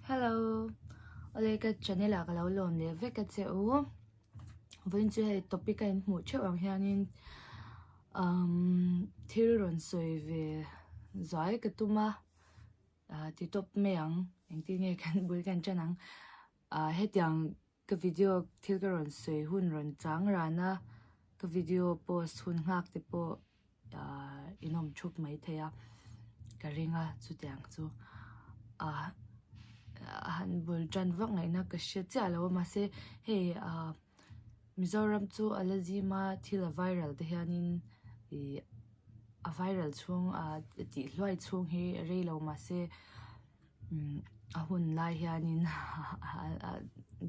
Hello. Awle ka channel ah ka lo lawm leh vek a che u. Vawiin chu hei topic a in hmuh theuh ang hianin umm thil rawn sawi ve zuai ka tum a ah ti tawp mai ang engtin nge kan bul kan tan ang ah hetiang Ka video thil ka rawn sawi hun rawn chang ran a, ka video post hun nghak te pawh ah in awm thup mai thei a, ka ring a chutiang chu ah han bul tan vak ngaihna ka hre chiah lo a mahse hei ah Mizoram chu a la zim a thil a viral te hianin ih a viral chhung ah tih hluai chhung hi rei lo mahse. A hun lai hianin a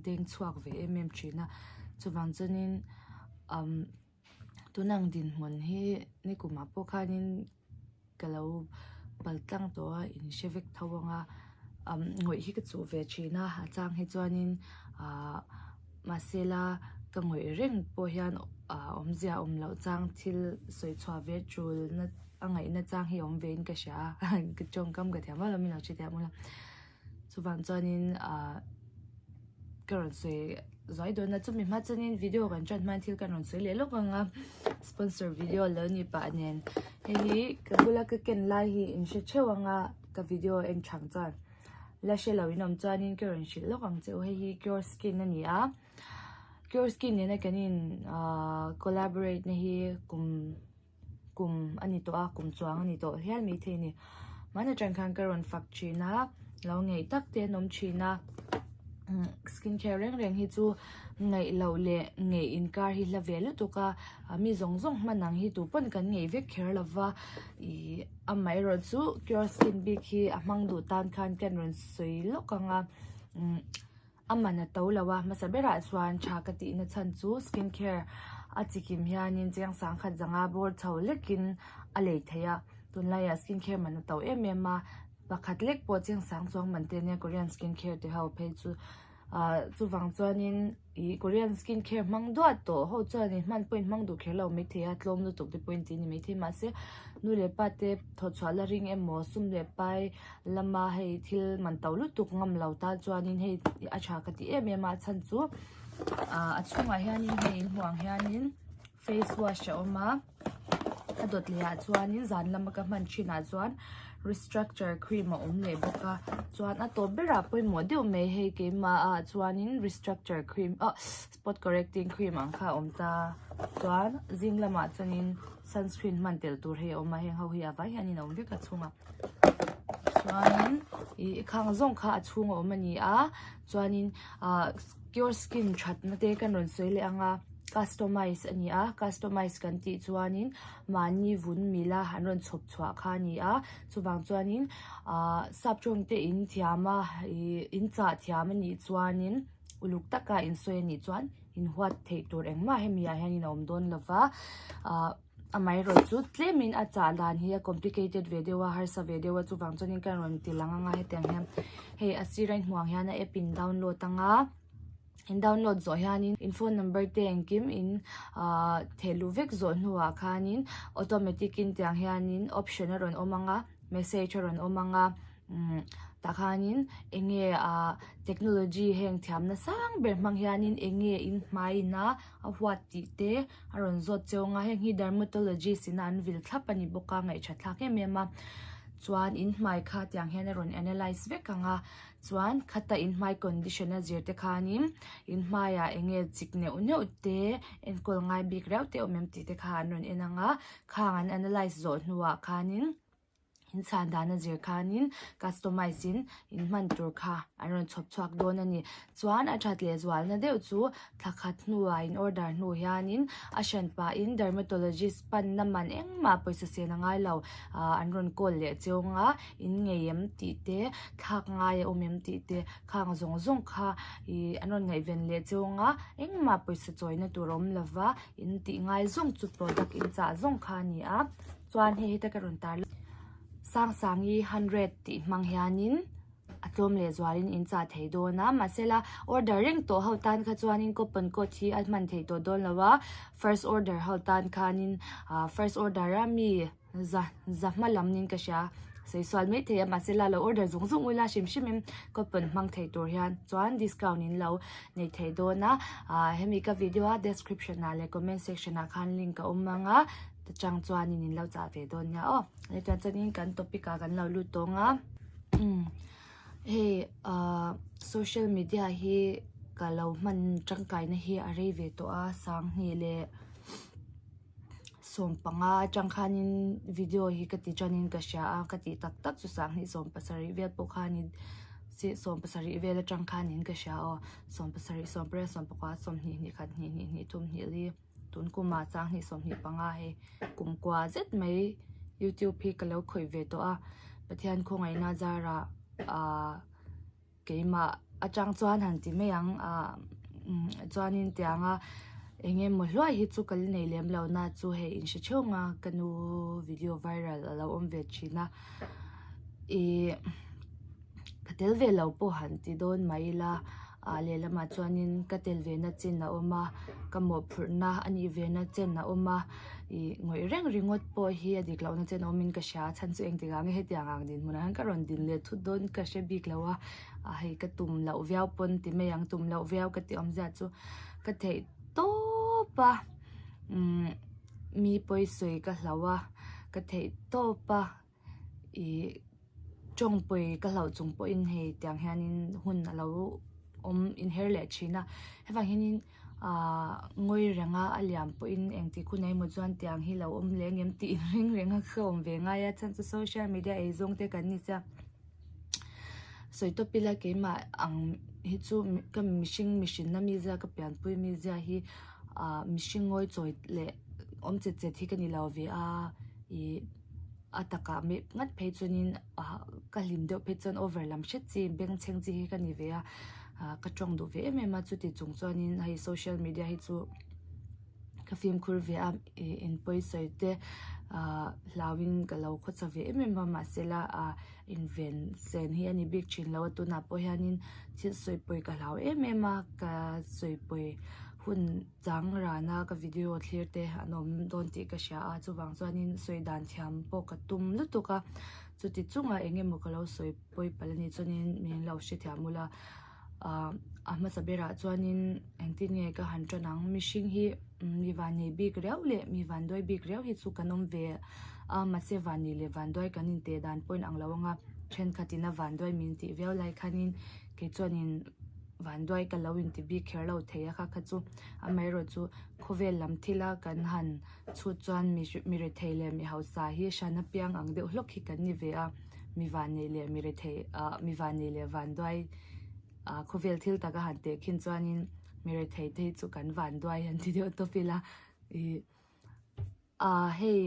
deng chhuak ve em em thin a chuvang chuanin umm tuna ang dinhmun hi nikumah pawh khanin ka lo pal tlang tawh a in hre vek tho ang a umm ngawih hi ka chuh ve thin a a chang hi chuanin ahh mahse la ka ngawih reng pawh hian ah awmzia awm loh chang thil sawi chhuah ve tul na. A ngaihna chang hi awm vein ka hria a, ka tawngkam ka thiam vak lo min lo hrethiam ula. Chuvang chuanin ah ka rawn sawi zuai dawn a, chumi hma chuanin video kan tan hmain thil kan rawn sawi leh lawk ang a, sponsor video lo ni pah nen hei hi ka bula ka ken lai hi in hre theuh ang a, ka video en thang chuan la hre lo in awm chuanin ka rawn hrilh lawk ang che u, hei hi cure skin a ni a, cure skin nena kan in ah collaborate na hi kum. kum a ni tawh a, kum chuang a ni tawh hial maithei a ni. Hmana tang khan ka rawn fak thin a, lo ngeih tak te an awm thin a, skin care reng reng hi chu ngaih loh leh ngeih inkar hi hla ve lutuk a, mi zawng zawng hman ang hi tu pawn kan ngeih vek kher lo va, ih amaherawh chu cure skin bik hi a hmang duh tan khan kan rawn sawi lawk ang a. A man a to lo a, hmasa berah chuan tha ka tihna chhan chu skin care a chikim hianin cheng sangkhat zanga bawr chho lekin a lei thei a, tunlaiah skin care man a to em em a, pakhat lek pawh cheng sang chuang man te ania Korean skin care te ho phei chu ah chuvang chuanin ih Korean skin care hmang duat tawh ho chuanin hman pawhin hmang duh kher lo maithei a tlawm lutuk te pawhin tih a ni maithei mahse nu leh pa te thawhchhuah la ring emaw sum leh pai lama hei thil man to lutuk ngam lo tan chuanin hei a tha ka ti em em a a chhan chu ah a chhungah hianin hei in hmuh ang hianin face wash a awm a a dawt leh ah chuanin zan lama ka hman thin ah chuan restructure cream a awm leh bawk a chuan a tawp berah pawimawh deuh mai hei keimah ah chuanin restructure cream ah spot correcting cream ang kha a awm ta chuan zing lamah chuanin sunscreen hman tel tur hei a awm a heng ho hi a vai hianin a awm vek a chhungah. Chuanin ih khang zawng kha a chhung a awm a ni a chuanin ah cure skin thatna te kan rawn sawi leh ang a customize a ni a customize kan tih chuanin mahni vun mila an rawn chhawp chhuah kha a ni a chuvang chuanin ah sap tawng te in thiam a ih in chah thiam a nih chuanin uluk taka in sawi a nih chuan in huat theih tur engmah hemi ah hianin a awm dawn lova ah. Amaherawh chu tlemin a chah dan hi a complicated ve deuh a harsa ve deuh a chuvang chuanin ka rawn ti lang anga hetiang hian hei a sira in hmuh ang hian a app in download anga in download zawh hianin in phone number te engkim in ahh theh luh vek zawh hnuah khanin automatic in tiang hianin option a rawn awm anga message a rawn awm anga umm tah khanin eng nge ahh technology heng thiamna sang ber hmang hianin eng nge in hmaiin a a huat tih te a rawn zawt cheu ang a heng hi dermatologist in a an vil thlap a ni bawk a ngaihṭhat thlak em em a chuan in hmai kha tiang hian a rawn analyse vek ang a chuan khata in hmai condition a zir te khanin in hmaiah eng nge chik neuh neuh te enkawl ngai bik riau te awm em tih te kha an rawn en ang a khang an analyse zawh hnuah khanin. In chhan dan a zir khanin customize in in hman tur kha an rawn chhawp chhuak dawn a ni. Chuan a that leh zualna deuh chu thla khat hnuah in order hnu hianin a hran pahin dermatologist panna man engmah pawisa sen a ngai lo ah an rawn call leh cheu ang a in ngei em tih te thlak ngai a awm em tih te khang zawng zawng kha ih an rawn ngaihven leh cheu ang a engmah pawisa chawina tur a awm lova in tih ngai zawng chu product in chah zawng kha a ni a. Chuan hei heta ka rawn tar Sangsangi 100 tih hmang hianin a tlawm leh zualin in chah thei dawn a mahsela order reng tawh ho tan kha chuanin coupon code hi a hman theih tawh dawn lo a first order ho tan khanin ah first order a mi za za hma lam niin ka hria. Sawi sual mai thei a mahse la lo order zung zung ula hrim hrim in coupon hmang thei tur hian chuan discount in lo nei thei dawn a ah hemi ka video a description ah leh comment section ah khan link a awm ang a ta chang chuanin in lo chah ve dawn nia aw hetiang chuanin kan topic ah kan lo lut tawng a umm hei ah social media hi ka lo hman tangkaina hi a rei ve tawh a sanghnih leh. Sawmpanga atang khanin video hi ka ti tanin ka hria a ka tih tak tak chu sanghnih 70 vel pawh khanin 70 vel atang khanin ka hria aw 70 18 19 20 hnih khat hnih hnih hnih thum hnih li tun kumah sanghnih 25 hei kum kua zet mai youtube hi ka lo khawih ve tawh a Pathian khawngaihna zarah ahh. Keimah atang chuan han ti mai ang ah chuanin tianga eng emaw hluai hi chu ka la nei lem lo na chu hei in hre theuh ang a ka nu video viral a lo awm ve thin a ih ka tel ve lo pawh han ti dawn mai ila ah lehlamah chuanin ka tel ve na chin a awm a ka mawhphurhna a nih ve na chen a awm a ih ngawih reng ringawt pawh hi a dik lohna chen awmin ka hria a chhan chu engtikah nge hetiang ang dinhmunah hian ka rawn din leh thut dawn ka hre bik lo a a hei ka tum loh viau pawn ti mai ang tum loh viau ka tih awmzia chu ka theih tawp a umm mi pawi sawi ka hlau a ka theih tawp a. Ih tawngpui ka hlauh chung pawhin hei tiang hianin hun a lo awm inher leh thin a hevang hianin ahh ngawi renga a liam pawhin engtik hun emaw chuan tiang hi lo awm leh ang em tih inring reng a ka awm ve ngai a chhan chu social media ei zawng te kan ni sia sawi tawp ila keimah ang hi chu ka mihring mihrinna mizia ka pianpui mizia hi ahh mihring ngawi chawi leh awm chet chet hi ka ni lo ve a ih. A takah meh ngat phei chuanin ah ka hlim deuh phei chuan over lam hret chi bengchheng chi hi ka ni ve a ah ka tawng duh ve em em a chuti chung chuanin hei social media hi chu ka fimkhur ve a ih in pawisawi te ah hlauhin ka lo khawcha ve em em a mahsela ah inven sen hi a ni bik thin lo a tunah pawh hianin thil sawi pawi ka hlau em em a ka sawi pawi hun. Chang rana ka video thlir te an awm dawn tih ka hria a, chuvang chuanin sawi dan thiam pawh ka tum lutuk a, chuti chungah eng emaw ka lo sawi pawi palh a nih chuanin min lo hrethiam ula, ah a hmasa berah chuanin engtin nge ka han tan ang, mihring hi mi vannei bik riau leh mi vanduai bik riau hi chu kan awm ve a, mahse vannei leh vanduai kan inteh dan pawhin ang lo ang a, thenkhatin a vanduai min tih viau lai khanin kei chuanin. Vanduai ka lo inti bik kher lo thei a kha kha chu amaherawh chu khawvel lam thila kan han chhut chuan mi rethei leh mi hausa hi hran apiang ang deuh hlawk hi kan ni ve a mi vannei leh mi rethei ah mi vannei leh vanduai ah khawvel thil taka han teh khin chuanin mi rethei te hi chu kan vanduai han ti deuh tawp ila ih ah hei.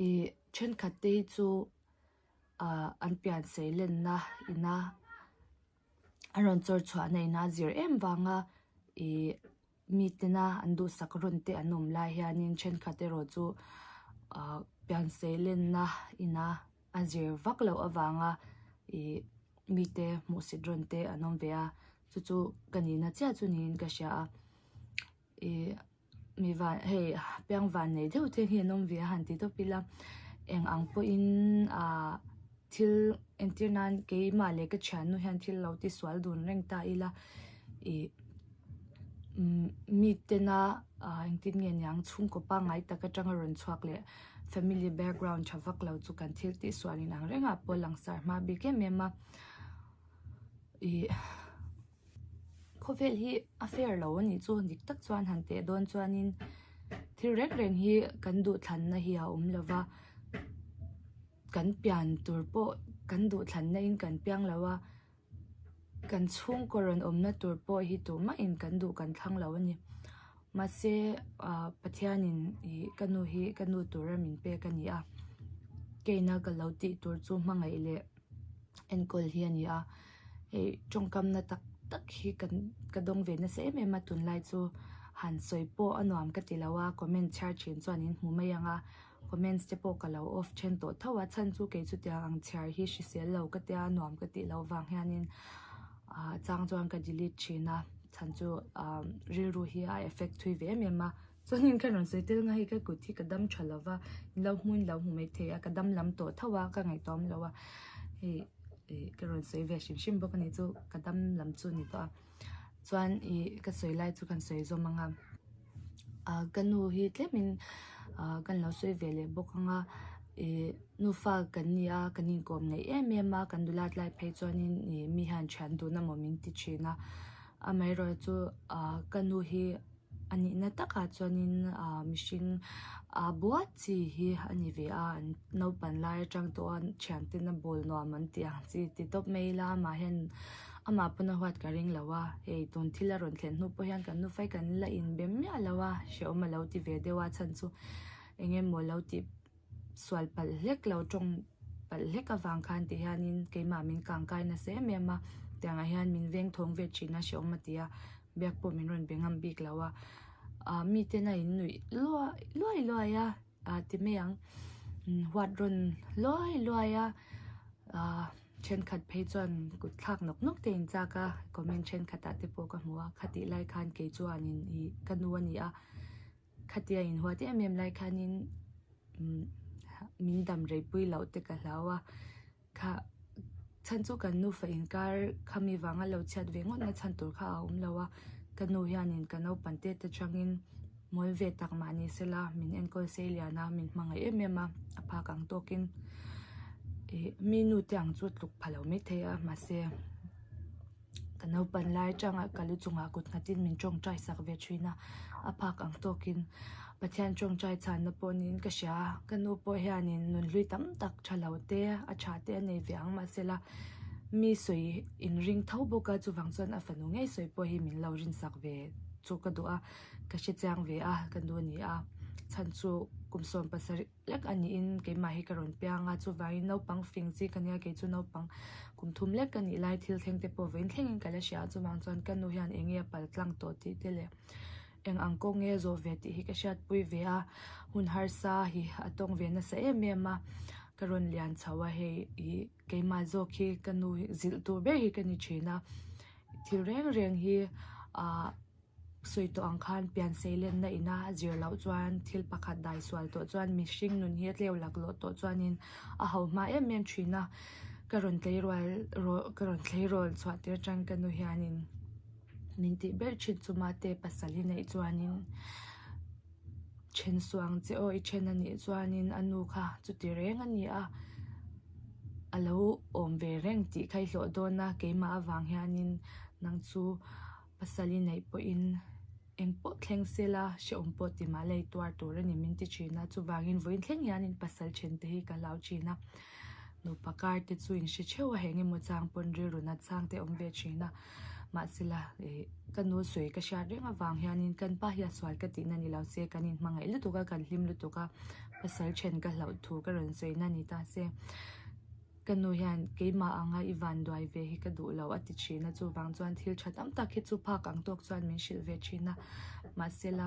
Ih thenkhat te hi chu ah an pian sei lenna ina an rawn chawr chhuahna ina zir em vanga ih mi tena an duhsak rawn te an awm lai hianin thenkhat erawh chu ah pian sei lenna ina a zir vak loh avanga ih mite hmuhsit rawn te an awm ve a chu chu ka nihna chiah chu niin ka hria a ih. Mi van hei piang van nei deuh te hi an awm ve a han ti tawp ila eng ang pawhin ah thil entir nan keimah leh ka thiannu hian thil lo ti sual dun reng ta ila ih umm mi tena ah engtin nge niang chhungkaw pangngai tak atanga rawn chhuak leh family background tha vak lo chu kan thil tih sual inang rengah pawh langsar hma bik em em a ih. Khawvel hi a fair lo a nih chu dik tak chuan han teh dawn chuanin thil reng reng hi kan duhthlanna hi a awm lo va kan pian tur pawh kan duhthlanna in kan piang lo a kan chhungkaw rawn awmna tur pawh hi tumah in kan duh kan thlang lo a ni mahse ah Pathianin ih ka nu hi ka nu tura min pek a ni a keina ka lo tih tur chu hmangaih leh enkawl hi a ni a. Hei tawngkamna tak tak hi kan ka dawng ve nasa em em a tunlai chu han sawi pawh a nuam ka ti lo a comment chhiar thin chuan in hmu mai ang a comments te pawh ka lo off then tawh tho a chhan chu kei chu tiang ang chhiar hi hrisel lo ka tia nuam ka tih loh vang hianin ah chang chuan ka delete thin a chhan chu ah rilru hi a effect thui ve em em a. Chuanin ka rawn sawi tel nga hei ka kut hi ka dam tha lova in lo hmuin lo hmu mai thei a ka dam lam tawh tho a ka ngaihtuah awm lo a hei ih ka rawn sawi ve hrim hrim bawk a ni chu ka dam lam chu a ni tawh a chuan ih ka sawi lai chu kan sawi zawm ang a ah ka nu hi tlemin ah kan lo sawi ve leh bawk ang a ih nufa kan ni a kan inkawm ngeih em em a kan dulat lai phei chuanin ih mi hian thian dun amaw min ti thin a amaherawhchu ah ka nu hi. A nihna takah chuanin ah mihring ah buat chi hi a ni ve a an naupan lai atang tawh a thiantena bawl nuam an tih ang chi ti tawp mai ila amah hian amah pawn a huat ka ring lo a hei tun thil a rawn thlen hnu pawh hian kan nufai kan la inbe miah lo a hrehawm a lo ti ve deuh a chhan chu eng emaw lo tih sual palh hlek lo tawng palh hlek avang khan ti hianin keimah min kangkai nasa em em a tiangah hian min veng thawng ve thin a hrehawm a ti a. Biak pawh min rawn be ngam bik lo a, ah miten a in nuih luai luai luai a, ah ti mai ang huat rawn luai luai a, ah thenkhat phei chuan kut thlak nawk nawk te in chak a, comment thenkhat ah te pawh ka hmu a, khatih lai khan kei chuanin ih ka nu a ni a, khatia in huat em em lai khanin min dam rei pui loh te ka hlau a. Kha chhan chu kan nufa inkar khami vanga lo chhiat ve ngawt na chhan tur kha a awm lo a, ka nu hianin ka naupang te te changin mawl ve tak mah ni sela min enkawl sei lian a, min hmangaih em em a, a phak ang tawkin ih mi nu te ang chu tluk pha lo maithei a mahse. Ka naupan lai atanga ka lu chungah kut nghatin min tawngtai sak ve thin a, a phak ang tawkin Pathian tawngtai chhanna pawh niin ka hria a, ka nu pawh hianin nunhlui tam tak tha lo te a tha te a nei ve ang mahsela mi sawi inring tho bawk a chuvang chuan a fanu ngei sawi pawh hi min lo rinsak ve chu ka duh a, ka hrechiang ve a ka nu a ni a chhan chu kum 70. Lek a niin keimah hi ka rawn piang a, chuvangin naupang fing chi ka nia, kei chu naupang kum thum lek ka nih lai thil thleng te pawh vawiin thlengin ka la hria a, chuvang chuan ka nu hian eng nge a pal tlang tawh tih te leh eng ang kawng nge a zawh ve tih hi ka hriatpui ve a, hun harsa hi a tawng ve nasa em em a, ka rawn lian chho a hei ih keimah zawk hi ka nu hi zilh tur ber hi ka ni thin a, thil reng reng hi ah. Sawi tawh ang khan pian seilenna ina a zir loh chuan thil pakhat dai sual tawh chuan mihring nun hi a tleu laklawh tawh chuanin a ho hma em em thin a, ka rawn tleirawl ka rawn tleirawl chhuah tir atang ka nu hianin min tih ber thin chu mate pasal hi neih chuanin then suh ang che aw i then a nih chuanin a nu kha chuti reng a ni a, a lo awm ve reng tih kha i hlawh dawn a keimah avang hianin nang chu. Pasal i neih pawhin eng pawh thleng sela hrehawm pawh ti mah la i tuar tur a ni min ti thin a, chuvangin vawiin thleng hianin pasal then te hi ka hlau thin a, nupa kar te chu in hre theuh a, heng emaw chang pawn rilru nat chang te awm ve thin a, mahsela ih ka nu sawi ka hriat reng avang hianin kan pa hi a sual ka tihna ni lo se kan inhmangaih lutuk a, kan hlim lutuk a, pasal then ka hlauh thu ka rawn sawina ni ta se. Ka nu hian keimah anga i van duai ve hi ka duh lo a ti thin a, chuvang chuan thil tha tam tak hi chu phak ang tawk chuan min hrilh ve thin a, mahsela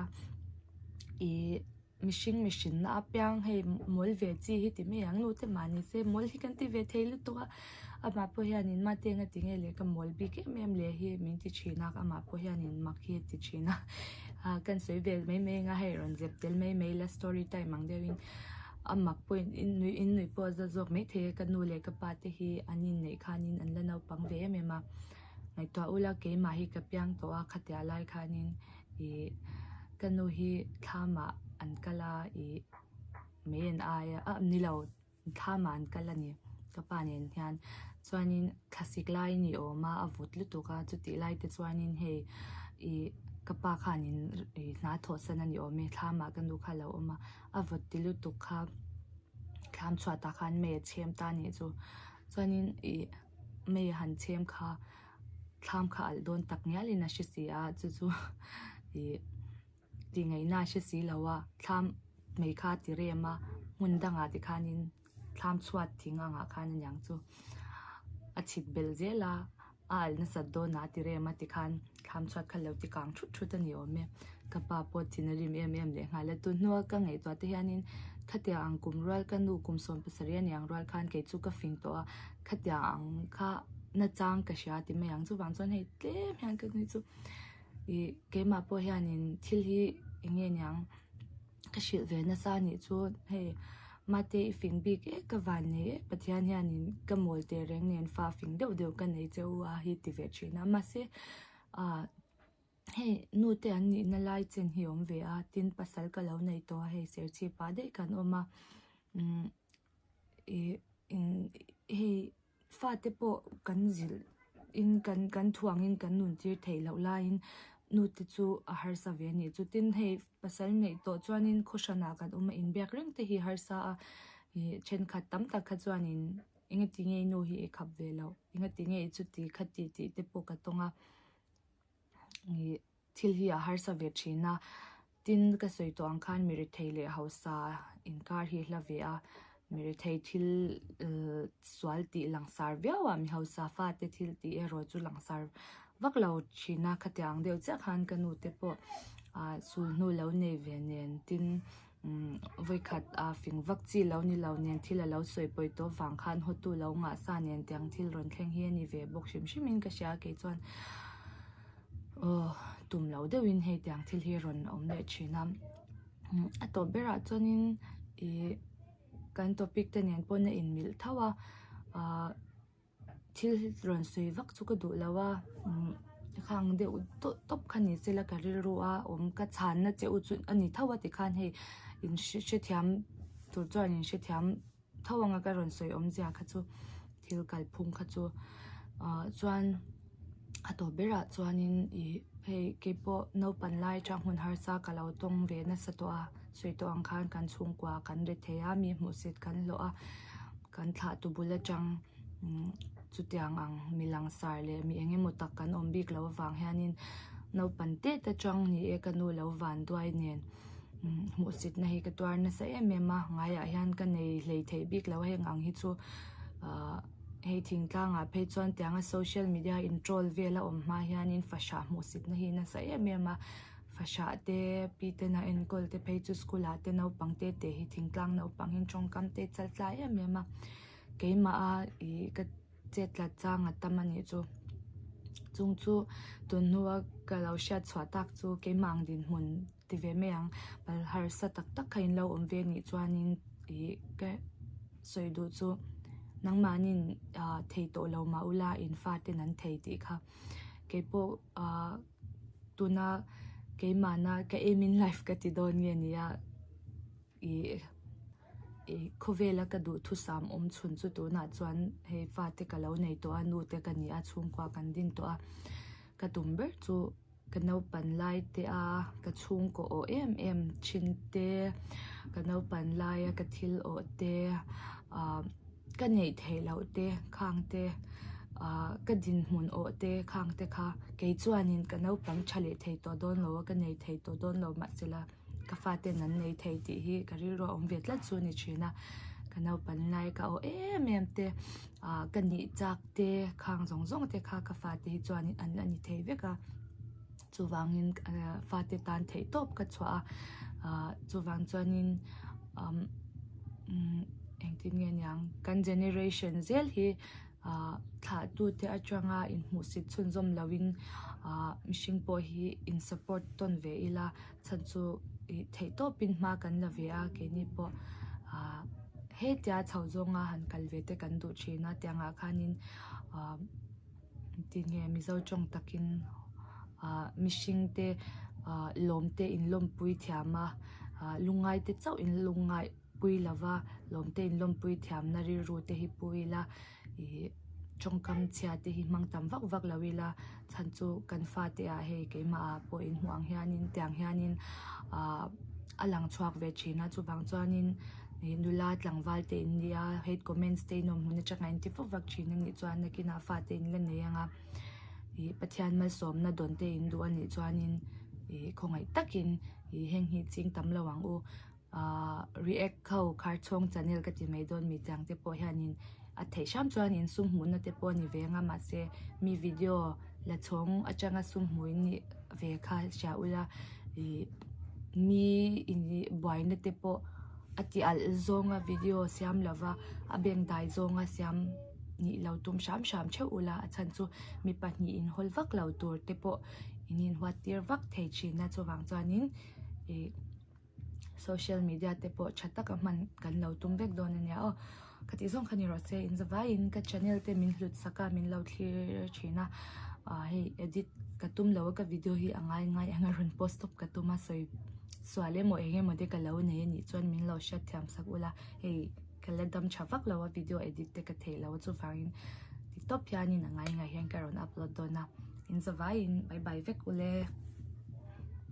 ih mihring mihrinna apiang hei mawl ve chi hi ti mai ang nu te mah ni se mawl hi kan ti ve thei lutuk a, amah pawh hianin mate eng a ti nge le ka mawl bik em em le hi min ti thin a, amah pawh hianin mak hi a ti thin a, kan sawi ve mai mai anga hei rawn zep tel mai mai la story time ang deuhin. A mak pawhin in nuih in nuih pawh a za zawk maithei a, ka nu leh ka pa te hi an inneih khanin an la naupang ve em em a, ngaihtuah ula keimah hi ka piang tawh a khatia lai khanin ih ka nu hi thlamah an kal a ih mei an ai a ah nilo thlamah an kal a ni ka pa nen hian chuanin thlasik lai ni awm a a vut lutuk a chutih lai te chuanin hei ih ka pa khanin ih hna thawh san a ni awm e thlamah ka nu kha a lo awm a. A vawt ti lutuk kha thlam chhuatah khan mei a chhem ta anih chu chuanin ih mei a han chhem kha thlam kha alh dawn tak ngialin a hre si a chu chu ih tih ngaihna a hre si lo a thlam mei kha a ti rem a hmun dangah tikhanin. Thlam chhuat thing angah khan aniang chu a chhit belh zel a, a alh nasat dawn a ti rem a tikhan thlam chhuat kha lo ti kang thut thut a ni awm e. Ka pa pawh thin a rim em em leh nghal a, tun hnua ka ngaihtuah te hianin khatiang ang kum rual ka nu kum 70 aniang rual khan kei chu ka fing tawh a, khatiang ang kha nachang ka hria ti mai ang chuvang chuan hei tlem hian ka nui chu ih keimah pawh hianin thil hi. Eng nge niang ka hrilh ve nasa anih chu hei mate i fing bik e ka van nei e Pathian hianin ka mawl teh reng nen fa fing deuh deuh ka nei che u a hi ti ve thin a mahse ah hei nu te an nihna lai chen hi a awm ve a tin pasal ka lo nei tawh a hei serchhip ah daih kan awm a umm ih hei Fate pawh kan zilh in kan kan thuangin kan nun tir theih loh laiin nute chu a harsa ve a nih chu. Tin hei pasal neih tawh chuanin khaw hranah kan awm a inbiak reng te hi harsa a ih thenkhat tam tak kha chuanin engati nge i nu hi i khap ve loh engati nge i chuti khati tih te pawh ka tawng a ih. Thil hi a harsa ve thin a, tin ka sawi tawh ang khan mirethei leh hausa inkar hi hla ve a, mirethei thil sual tih langsar viau a, mi hausa fate thil tih erawh chu langsar vak lo thin a, khatiang deuh chiah khan ka nu te pawh ah sulhnu lo nei ve nen tin umm vawikhat a fing vak chi lo ni lo nen thil a lo sawi pawi tawh vang khan hawtu lo ngah sa nen tiang thil rawn thleng hi a ni ve bawk hrim hrim in ka hria kei chuan. Aw tum lo deuhin hei tiang thil hi rawn awm leh thin a a tawp berah chuanin ih kan topic te nen pawn a inmilh tho a ah thil rawn sawi vak chu ka duh lo a umm khang deuh tawp tawp kha ni se la ka rilru a awm ka chhanna che u chu a ni tho a tikhan hei in hrethiam tur chuan in hrethiam. Tho anga ka rawn sawi awmzia kha chu thil kalphung kha chu ah chuan a tawp berah chuanin ih hei keipawh naupan lai atang hun harsa ka lo tawng ve nasa tawh a sawi tawh ang khan kan chhungkua kan ri thei a mi hmuhsit kan hlawh a kan thlah tu bul atang umm chutiang ang mi langsar leh mi eng emaw tak kan awm bik loh avang hianin naupan tet atang ni e ka nu lo van duai nen. Hmuhsitna hi ka tuar nasa em em a ngaiah hian ka nei hlei theih bik lo a heng ang hi chu ahh hei thingtlangah phei chuan tianga social media in troll vel a awm hma hianin fahrah hmuhsitna hi nasa em em a fahrah te pi ten a enkawl te phei chu school ah te naupang te te hi thingtlang naupang hi tawngkam te chal tlai em em a keimah a ih ka chet tlat chang a tam a nih chu chung chu tun hnua ka lo hriat chhuah tak chu keimah ang dinhmun. Ti ve mai ang, pal harsa tak tak kha in lo awm ve nih chuanin ih ka sawi duh chu nangmahnin ah thei tawh lo mah ula in faten an thei tih kha keipawh ah tuna keimahna ka aim in life ka ti dawn nge nia ih ih khawvela ka duhthusam awm chhun chu tunah chuan hei fate ka lo nei tawh a nu te ka ni a chhungkua kan din tawh a ka tum ber chu. Ka naupan lai te a ka chhungkaw awh em em thin te, ka naupan laia ka thil awh te, ah ka neih theih loh te khang te, ah ka dinhmun awh te khang te kha kei chuanin ka naupang tha leh thei tawh dawn lo a, ka nei thei tawh dawn lo mahsela ka faten an nei thei tih hi ka rilru a awm ve tlat chu a ni thin a, ka naupan lai ka awh em em te ah ka nih chak te khang zawng zawng te kha ka fate hi chuanin an la ni thei vek a chuvangin fate tan theih tawp ka chhuah a ah chuvang chuanin umm engtin nge niang kan generation zel hi ah thlah tute atanga inhmuhsit chhunzawm loin ah mihring pawh hi in support tawn ve ila chhan chu ih theih tawpin hma kan la ve a keini pawh ah hetia chho zawnga han kal ve te kan duh thin a tiangah khanin ah tinge mizo tawng takin ah mihring te ah lawm te in lawmpui thiam a ah lungngai te chauh in lungngai pui lova lawm te in lawmpui thiamna rilru te hi pu ila ih tawngkam chhia te hi hmang tam vak vak lo ila chhan chu kan fate ah hei keimah ah pawh in hmuh ang hianin tiang hianin ah a lang chhuak ve thin a chuvang chuanin ih nula tlangval te in nia hate comments te in awm hmun atanga in ti vak vak thin anih chuan nakinah fate in la nei ang a ih Pathian malsawmna dawn te in duh anih chuanin ih khawngaih takin ih heng hi ching tam lo ang u. Ahh react ho kharchhawng channel ka ti mai dawn mi tiang te pawh hianin a theih hram chuan in sum hmuhna te pawh a ni ve anga mahse mi video la chhawng atanga sum hmuh in nih ve kha hria ula ih mi in buaina te pawh a ti alh zawnga video siam lova a beng dai zawnga siam nih lo tum hram hram theuh ula a chhan chu mi pahnih in hawl vak lo tur te pawh in inhuat tir vak thei thin a chuvang chuanin. Ih social media te pawh tha taka hman kan lo tum vek dawn ania aw. Ka tih zawng kha ni rawh se in zavaiin ka channel te min hlut sak a min lo thlir thin a ah hei edit ka tum lo a ka video hi a ngai ngai anga rawn post tawp ka tum a sawi sual emaw eng emaw te ka lo nei anih chuan min lo hriat thiam sak ula hei ka la dam tha vak lo a video edit te ka theih lo a chuvangin ti tawp hianin a ngai ngai hian ka rawn upload dawn a in zavaiin bye bye vek ule.